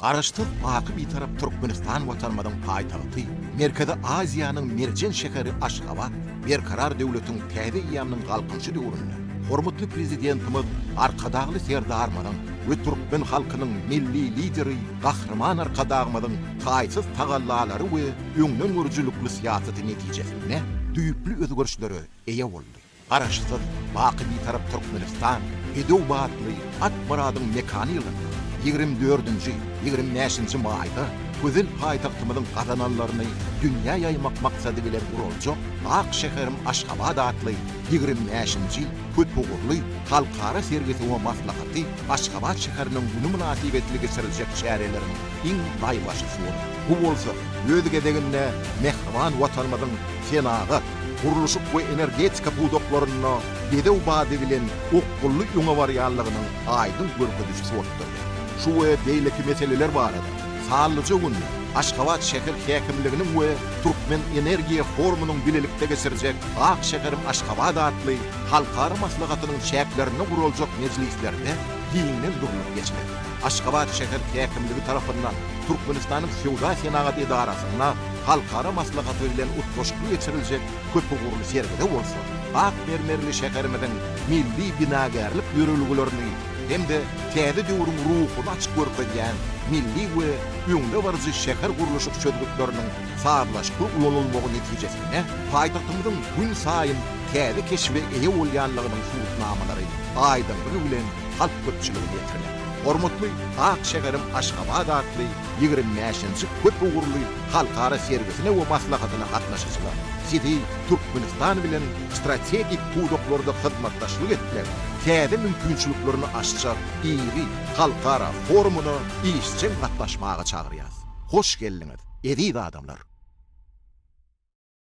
Garaşsyz, baky Bitarap Türkmenistan Watanymyzyň paýtagty, Merkezi Aziýanyň merjen şäheri Aşgabat Berkarar döwletiň täze eýýamynyň Galkynyşy döwründe hormatly Prezidentimiz Arkadagly Serdarymyzyň we türkmen halkynyň Milli Lideri Gahryman Arkadagymyzyň taýsyz tagallalary we öňdengörüjilikli syýasaty netijesinde düýpli özgerişlere eýe boldy. Garaşsyz, baky Bitarap Türkmenistan bedew batly at myradyň mekany ýylynda, 24-nji, 25-nji maýda gözel paýtagtymyzyň gazananlaryny dünýä ýaýmak maksady bilen guraljak Ak şäherim Aşgabat atly 25-nji köpugurly halkara sergisi we maslahaty Aşgabat şäheriniň güni mynasybetli geçiriljek çäreleriň iň naýbaşysy bolar. Bu bolsa, öz gezeginde mähriban Watanymyzyň senagat, gurluşyk we energetika pudaklarynda bedew bady bilen okgunly öňe barýanlygynyň aýdyň görkezijisi bolup durýar. Şu we beýleki meseleler barada sanlyja günde Aşgabat şäher häkimliginiň we Türkmenenergiýa forumynyň bilelikde geçirjek Ak şäherim Aşgabat atly halkara maslahatynyň çäklerinde guraljak mejlislerde giňden durlup geçiler. Aşgabat şäher häkimligi tarapyndan Türkmenistanyň Söwda-senagat edarasynda halkara maslahaty bilen utgaşykly geçiriljek köpugurly sergide bolsa ak mermerli şäherimiziň milli binagärlik ýörelgelerini hem-de täze döwrüň ruhuny açyp görkezýän milli we öňdebaryjy şähergurluşyk çözgütleriniň sazlaşykly ulanylmagy netijesinde paýtagtymyzyň günsaýyn täze keşbe eýe bolýanlygynyň subutnamalary aýdyňlygy bilen halk köpçüligine ýetiriler. Hormatly Ak şäherim Aşgabat atly 25-nji köp ugurly halkara sergisine we maslahatyna gatnaşyjylar, sizi Türkmenistan bilen strategik pudaklarda hyzmatdaşlyk etmek täze mümkinçiliklerini açjak iri halkara forumyna işjeň gatnaşmaga çagyrýarys. Hoş geldiňiz, eziz adamlar!